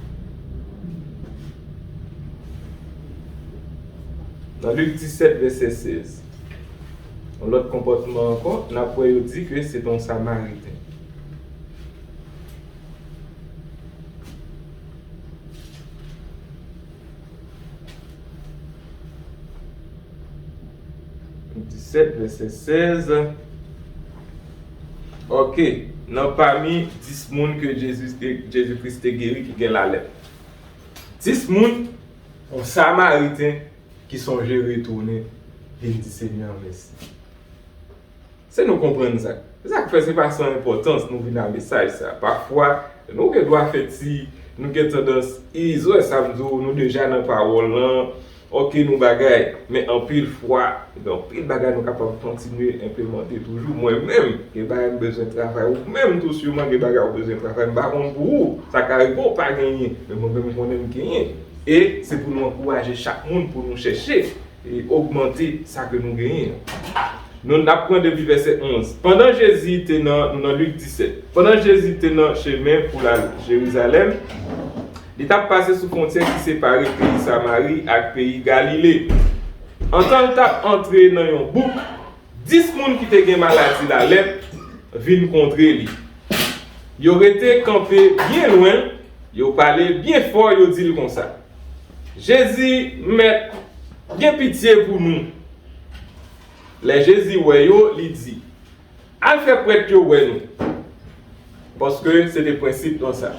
Nan Lik disèt, vèsè sèz. Yon lòt konpòtman ankò, n ap wè yo di ke se te yon Samariten. Disèt, vèsè sèz. Oke, nan pami dis moun ke Jezi, Jezi Kris te geri ki gen lalèp. Dis moun, yon Samariten ki sonje retounen vin di Senyè a mèsi. Se nou konprann sa. Se sa k fè se pa san enpòtans nou vin a mesaj sa. Pafwa, nou gen dwa fè ti, nou gen tandans, i, zò sa m di w, nou deja nan pawòl lan, oke, nou bagay, men anpil fwa, gen anpil bagay nou kapab kontinye enplemante toujou. Mwen menm, gen bagay m bezwen travay, ou menm tou siman gen bagay ou bezwen travay, m pa konn pou ou, sa ka rive ou pa genyen, men mwen menm m konnen m genyen. E se pou nou ankouraje chak moun pou nou chèche e ogmante sa ke nou genyen an. Nou n ap pran depi vèsè onz. Pandan Jezi te nan, nou nan Lik disèt. Pandan Jezi te nan chemen pou l al Jerizalèm, li t ap pase sou fwontyè ki separe peyi Samari ak peyi Galile. Antan l t ap antre nan yon bouk, dis moun ki te gen maladi lalèp vin kontre li. Yo rete kanpe byen lwen, yo pale byen fò, yo di l konsa, Jezi, Mèt, gen pitye pou nou. Lè Jezi wè yo, li di, al fè prèt yo wè nou. Paske se te prensip lan sa.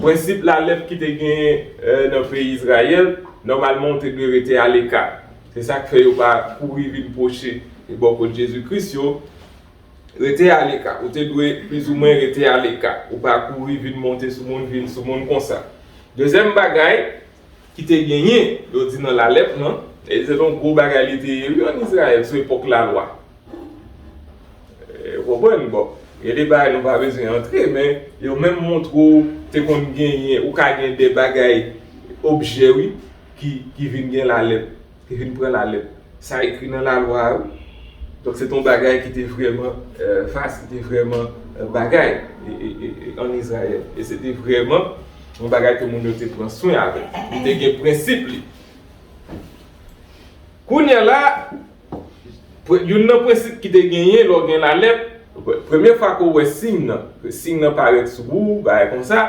Prensip lalèp ki te genyen eh, nan peyi Izrayèl, nòmalman ou te dwe rete aleka. Se sa k fè yo pa kouri vin pwoche e bò kot Jezi Kris yo. Rete aleka. Ou te dwe plizoumwen rete aleka. Ou pa kouri vin monte sou moun, vin sou moun konsa. Dezyèm bagay ki te genyen, yo di nan lalèp lan, e se te yon gwo bagay li te ye, wi, ann Izrayèl, sou epòk lalwa. Eh, ou konprann? Bon, gen de bagay nou pa bezwen antre, men yo menm montre w te konn genyen, ou ka gen de bagay, objè, wi, ki, ki vin gen lalèp, ki vin pran lalèp. Sa ekri nan lalwa a, wi. Donk, se te yon bagay ki te vrèman eh, fas, ki te vrèman eh, bagay e, e, e, e, ann Izrayèl. E se te vrèman yon bagay ke moun yo te pran swen avèk. Li te gen prensip li. Kounye a la, pre- youn nan prensip ki te genyen lè w gen lalèp, pre- premye fwa ke w wè siy nan, ke siy nan parèt sou ou, bagay konsa,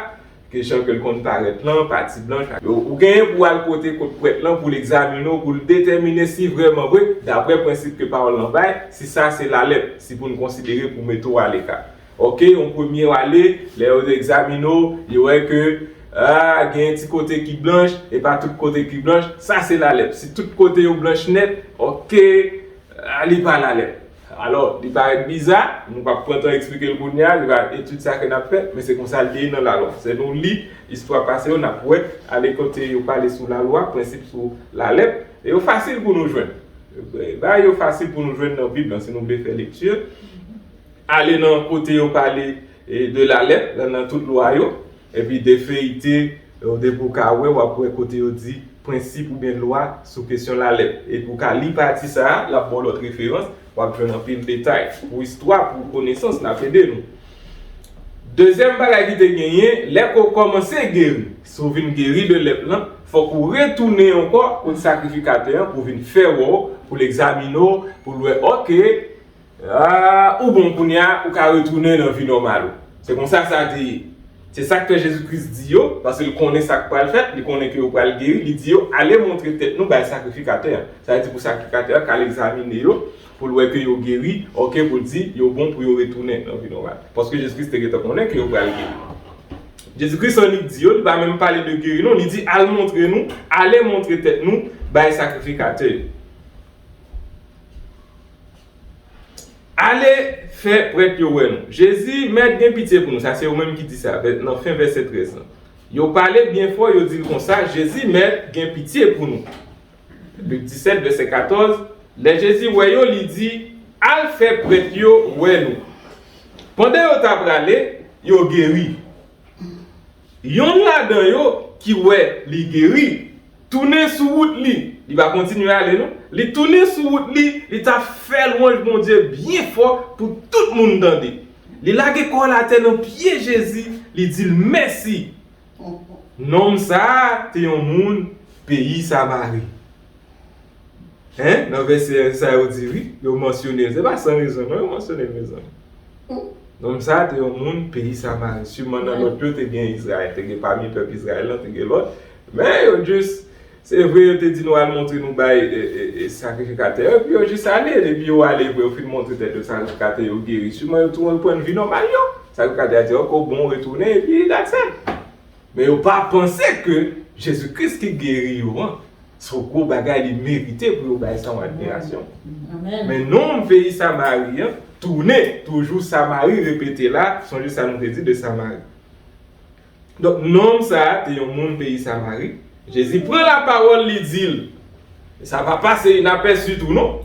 ke jan ke l konn parèt lan, pati blanch, yo, ou genyen pou w al kote kot prèt lan pou l egzamine w, pou l detèmine si vrèman vre, daprè prensip ke pawòl lan bay, si sa se lalèp, si pou n konsidere pou mete w aleka. Oke, yon premye ale, lè yo egzamine w, yo wè ke Ah, gen ti kote ki blanch, e pa tout kote ki blanch, sa se lalèp. Si tout kote yo blanch nèt, oke, ah, li pa lalèp. Alò, li parèt biza, nou p ap pran tan eksplike l kounye a, li pa etid sa ke n ap fè, men se konsa l te ye nan lalwa. Se nou li istwa pase yo, n ap wè, ale kote yo pale sou lalwa, prensip sou lalèp, e yo fasil pou nou jwenn. Bagay yo fasil pou nou jwenn nan Bib lan, si nou vle fè lekti. Ale nan kote yo pale, e, de lalèp, nan, nan tout lwa yo, epi defeyite, e, depi w ka wè, w ap wè kote yo di prensip oubyen lwa sou kesyon lalèp. Epi w ka li pati sa a, l ap ba w lòt referans, w ap jwenn anpil detay pou istwa, pou konesans, l ap ede nou. Dezyèm bagay ki te genyen, lè ke w kòmanse geri, si w vin geri de lèp lan, fòk ou retounen ankò kot sakrifikatè an pou vin fè wè w, pou l egzamine w, pou l wè, oke, ah, ou bon kounye a, ou ka retounen nan vi nòmal ou. Se konsa sa te ye. Se sa k fè Jezi Kris di yo, paske l konnen sa k pral fèt, li konnen ke yo pral geri, li di yo, ale montre tèt nou bay sakrifikatè an. Sa vle di pou sakrifikatè an ka al egzamine yo, pou l wè ke yo geri, oke, pou l di yo bon pou yo retounen nan vi nòmal. Paske Jezi Kris te gentan konnen ke yo pral geri. Jezi Kris annik di yo, li pa menm pale de geri non, li di al montre nou, ale montre tèt nou bay sakrifikatè yo. Ale fè prèt yo wè nou. Jezi, Mèt, gen pitye pou nou. Sa se yo menm ki di sa, vè- nan fen vèsè trèz lan. Yo pale byen fò, yo di l konsa, Jezi, Mèt, gen pitye pou nou. Lik disèt, vèsè katòz, lè Jezi wè yo, li di, al fè prèt yo wè nou. Pandan yo ta prale, yo geri. Yonn ladan yo ki wè li geri, tounen sou wout li. Li pa kontinye ale non. Li tounen sou wout li, li t ap fè lwanj Bondye byen fò pou tout moun tande. Li lage kò l atè nan pye Jezi, li di l mèsi. Nonm sa a te yon moun peyi Samari. Hein? Nan vèsè sa yo di wi, yo mansyone l. Se pa san rezon non, yo mansyone l, mezanmi. Nonm sa a te yon moun peyi Samari. Siman nan lòt yo te gen Izrayèl, te gen pami pèp Izrayèl lan, te gen lòt. Men yo jis, se vre yo te di nou al montre nou bay e, e, e, sakrifikatè yo, epi yo jis ale, epi yo ale vre, yo fin montre tèt yo sakrifikatè yo geri. Siman yo tou reprann vi nòmal yo. Sakrifikatè a di, ok, bon, retounen, epi that's it. Men yo pa panse ke Jezi Kris ki geri yo an, se yon gwo bagay, li merite pou yo bay sa yon admirasyon. Men nonm peyi Samari an tounen, toujou Samari repete la, sonje sa nou te di de Samari. Donk, nonm sa a te yon moun peyi Samari. Jezi pran lapawòl, li di l, sa pa pase inapèsi tou non.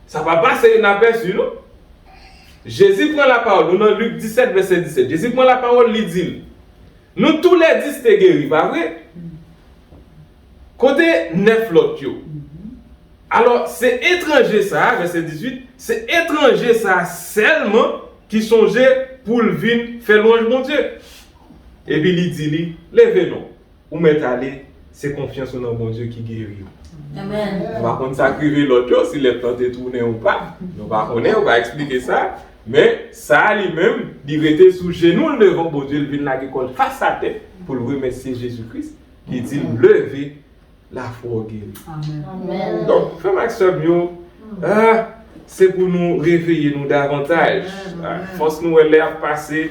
Sa pa pase inapèsi non. Jezi pran lapawòl, nou nan Lik disèt, vèsè disèt. Jezi pran lapawòl, li di l, nou toulèdis te geri, pa vre? Kote nèf lòt yo? Alò, se etranje sa a, vèsè dizuit, se etranje sa a sèlman ki sonje pou l vin fè lwanj Bondye. Epi li di li, leve non, ou mèt ale, se konfyans ou nan Bondye ki geri w. Nou pa konn sa k rive lòt yo, si lèp lan te tounen ou pa. Nou pa konnen, yo pa eksplike sa. Men sa a li menm, li rete sou jenou l devan Bondye, li vin lage kò l fas atè pou l remèsye Jezi Kris, li di l leve, lafwa w geri. Donk, frè m ak sè m yo, ah, se pou nou reveye nou davantaj. Ah, fòs nou wè lè ap pase,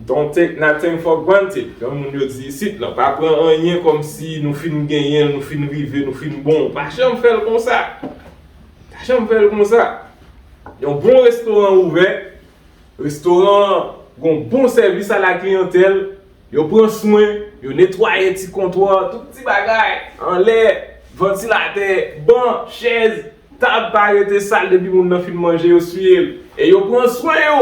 don't take nothing for granted. Jan moun yo di isit lan, pa pran anyen kòmsi nou fin genyen l, nou fin rive, nou fin bon. Pa janm fè l konsa. Pa janm fè l konsa. Yon bon restoran ouvè, restoran an gon bon sèvis a la kliyantèl, yo pran swen, yo netwaye ti kontwa, tout ti bagay, anlè, vantilatè, ban, chèz, tab pa rete sal depi moun nan fin manje, yo siye l. E yo pran swen yo.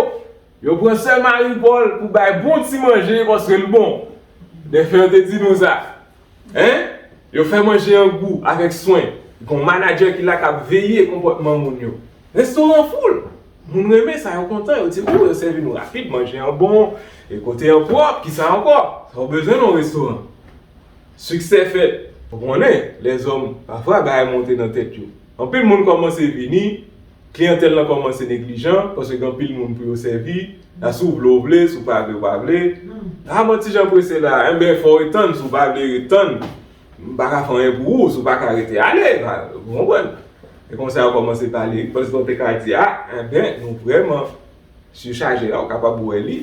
Yo pran sè Marie Paul pou bay bon ti manje paske l bon. Dèfè yo te di nou sa. Hein? Yo fè manje an gou, avèk swen. Gon manadjè ki la k ap veye konpòtman moun yo. Restoran an full. Moun renmen sa, yo kontan, yo di, o, yo sèvi nou rapid, manje an bon, e kote an pwòp, kisa ankò? Sa w bezwen nan yon restoran. Siksè fèt. Ou konnen, lèzòm, pafwa, bagay monte nan tèt yo. Anpil moun kòmanse vini, kliyantèl lan kòmanse neglijan, paske gen anpil moun pou yo sèvi. La, si w vle, w vle, si w pa vle, w pa vle. A, mwen ti jan prese la, enben, fò w ret tann, si w pa vle ret tann, m pa ka fè anyen pou ou, si w pa ka rete, ale, pa, ou konprann? E konsa, yo kòmanse pale, paske w te ka di, a, enben, nou vrèman sichaje la, ou kapab wè li.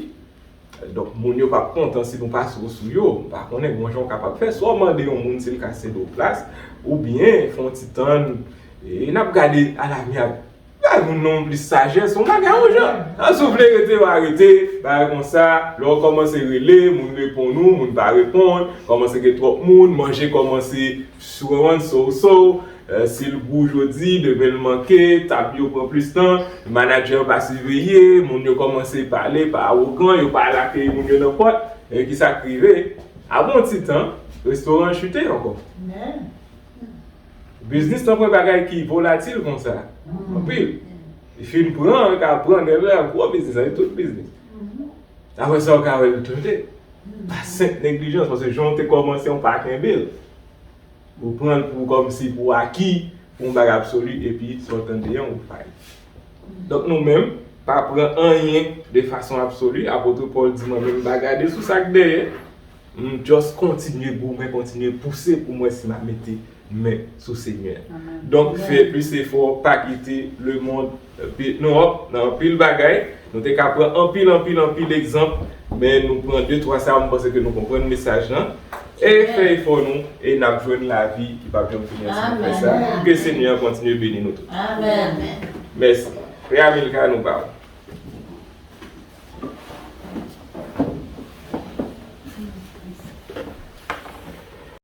Donk, moun yo p ap kontan si nou pa sou sou yo. M pa konnen gon jan w kapab fè. Swa w mande yon moun si l ka sede w plas, oubyen fè yon ti tann, e n ap gade alamyab. Bay moun nan plis sajès, yon bagay yon jan. An si w vle rete, w a rete, bagay konsa, lè w kòmanse rele, moun reponn ou, moun pa reponn, kòmanse gen twòp moun, manje kòmanse sou rann so so, si l gou jodi, demen l manke, tab yo pran plis tan, manadjè yo pa siveye, moun yo kòmanse pale, pa awogan, yo pa al akeyi moun yo nan pòt, men kisa k rive? Apre yon ti tan, restoran an chite ankò. Biznis lan pran bagay ki volatil konsa. Anpil. Li fin pran, li ka pran, gen lè gwo biznis, li tout biznis. Apre sa, ou ka wè l tonbe. Pa senp neglijans, paske jan w te kòmanse, ou pa kenbe l. Ou pran l pou kòmsi pou aki, pou yon bagay absoli, epi sa w tande an, ou fay. Donk nou menm, pa pran anyen de fason absoli. Apot Pòl di, mwen menm, m pa gade sou sa k dèyè. M just kontinye goumen, kontinye pouse pou m wè si m a mete men sou Senyè. Donk, fè plis efò, pa kite lemonn beat nou up nan anpil bagay. Nou te ka pran anpil, anpil, anpil egzanp, men nou pran de, twa sa, m panse ke nou konprann mesaj lan. E fè efò nou, e n ap jwenn lavi ki p ap janm fini si nou fè sa. Ke Senyè a kontinye beni nou tout. Mèsi. Frè Amilcar, nou ba ou.